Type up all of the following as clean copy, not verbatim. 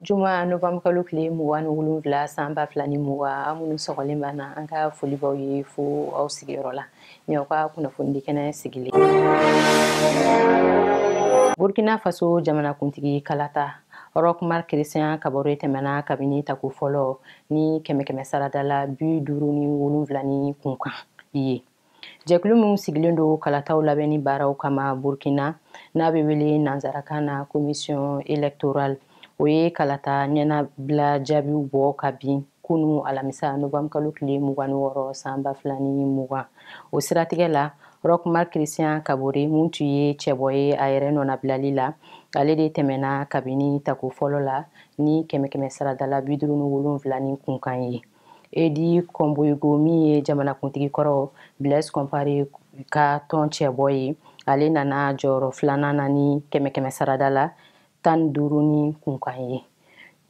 Juma novembre kalo tile 27 san 2020, aw minnu sɔgɔlen b'an na, an ka foli b'aw ye fo aw sigiyɔrɔ la. Nin y'aw ka kunnafonidi kɛnɛ sigilen. Burkina Faso jamanakuntigi kalata, Roch Marc Christian Kabore tɛmɛna kabini tako fɔlɔ ni 100 sarada la 57 ni kunkan ye. Jɛkulu min sigilen don kalataw labɛnni baaraw kama Burkina, n'a bɛ wele nanzarakan na commission électorale, o ye kalata ɲɛnabila jaabiw bɔ ka bin kunu alamisa novembre kalo tile 26 san 2020. O siratigɛ la, Roch Marc Christian Kabore, mun tun ye cɛbɔ ye a yɛrɛ nɔnabilali la, ale de tɛmɛna kabini tako fɔlɔ la ni 100 sarada la 57 ni kunkan ye. Edi Komboigo, min ye jamanakuntigi kɔrɔ Blaise Compaoré ka tɔn cɛbɔ ye, ale nana jɔyɔrɔ filanan na ni 100 sarada la 15 ni kunkan ye.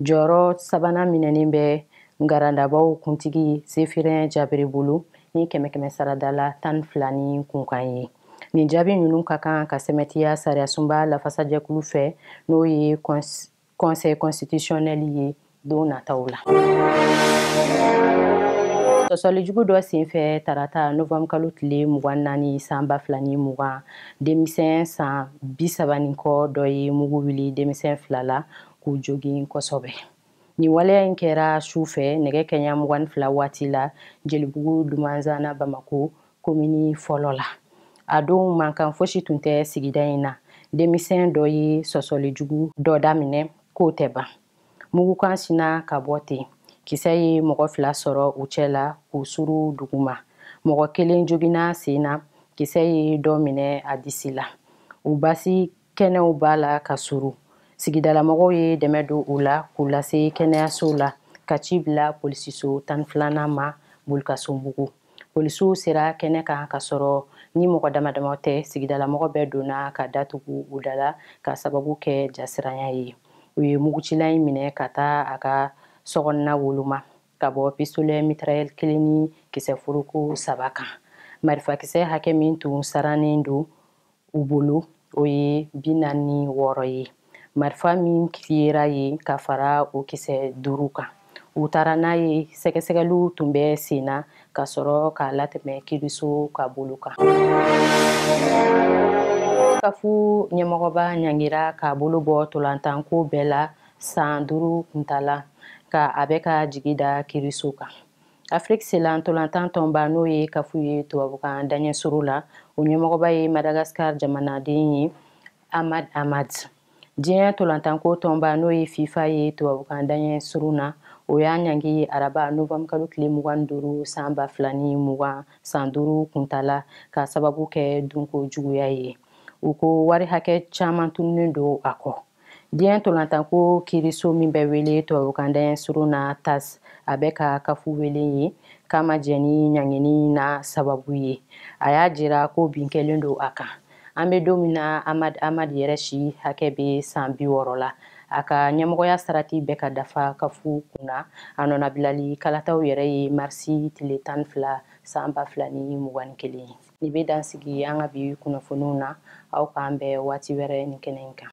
Jɔyɔrɔ sabanan minɛnen bɛ ngarandabaw kuntigi Zéphirin Diabré bolo ni 100 sarada la 12 ni kunkan ye. Nin jaabi ninnu ka kan ka sɛmɛtiya sariyasunba lafasajɛkulu fɛ, n'o ye conseil constitutionnel ye don nataw la. Sɔsɔlijugu dɔ senfɛ tarata novembre kalo tile 24 san 2020, denmisɛn san 30 ni kɔ dɔ ye mugu wuli denmisɛn fila la k'u jogin kosɛbɛ. Nin waleya in kɛra su fɛ nɛgɛ kɛɲɛ 22 waati la Jelibugu Dumanzana Bamako komini fɔlɔ la. A don mankan fosi tun tɛ sigida in na. Denmisɛn dɔ ye sɔsɔlijugu dɔ daminɛ k'o tɛ ban. Mugukan sinna ka bɔ ten. Kisɛ ye mɔgɔ fila sɔrɔ u cɛ la k'u suru duguma. Mɔgɔ kelen joginna sen na, kisɛ ye dɔ minɛ a disi la. U basi kɛnɛw b'a la ka suru. Sigidalamɔgɔw ye dɛmɛ don u la k'u lase kɛnɛyaso la ka ci bila polisiso 12nan ma Bolikasobugu. Polisiw sera kɛnɛ kan ka sɔrɔ ni mɔgɔ dama dama tɛ, sigidalamɔgɔ bɛɛ donna ka datugu u da la ka sababu kɛ jasiranya ye. U ye mugucila in minɛ ka taa a ka sokɔnɔna woloma ka bɔ pistolet mitrailleur kelen ni kisɛ foroko 3 kan. Marifakisɛ hakɛ min tun sarannen don u bolo, o ye 46 ye. Marifa min yera yen ka fara o kisɛ 5 kan. U taara n'a ye, sɛgɛsɛgɛliw tun bɛ sen na ka sɔrɔ k'a latɛmɛ kiiriso ka bolo kan. Kafu ɲɛmɔgɔba ɲangira k'a bolo bɔ ntolantanko bɛɛ la san 5 kuntala ka a bɛ ka jigi da kiiriso kan. Afiriki sela ntolantan tɔnba, n'o ye kafu ye tubabukan daɲɛ suru la, o ɲɛmɔgɔba ye Madagascar jamanaden ye Ahmad Ahmad. Diɲɛ ntolantanko tɔnba, n'o ye FIFA ye tubabukan daɲɛ suru na, o y'a ɲangi araba novembre kalo tile 25 san 2020 san 5 kuntala ka sababu kɛ dunko juguya ye. U ko wari hakɛ caman tununnen don a kɔ. Diɲɛ ntolantanko kiiriso min bɛ wele tubabukan daɲɛ suru na TAS, a bɛ ka kafu wele ye k'a ma jɛn ni ɲangini na sababu ye. A y'a jira ko bin kɛlen don a kan. An bɛ don min na, Ahmad Ahmad yɛrɛ si hakɛ bɛ san 60 la. A ka ɲɛmɔgɔya sarati bɛɛ ka dafa kafu kunna. A nɔnabilali kalataw yɛrɛ ye marisi tile 12 san 2021 ye. Nin bɛ dan sigi an ka bi kunnafoniw na. Aw k'an bɛn waati wɛrɛ nin kɛnɛ in kan.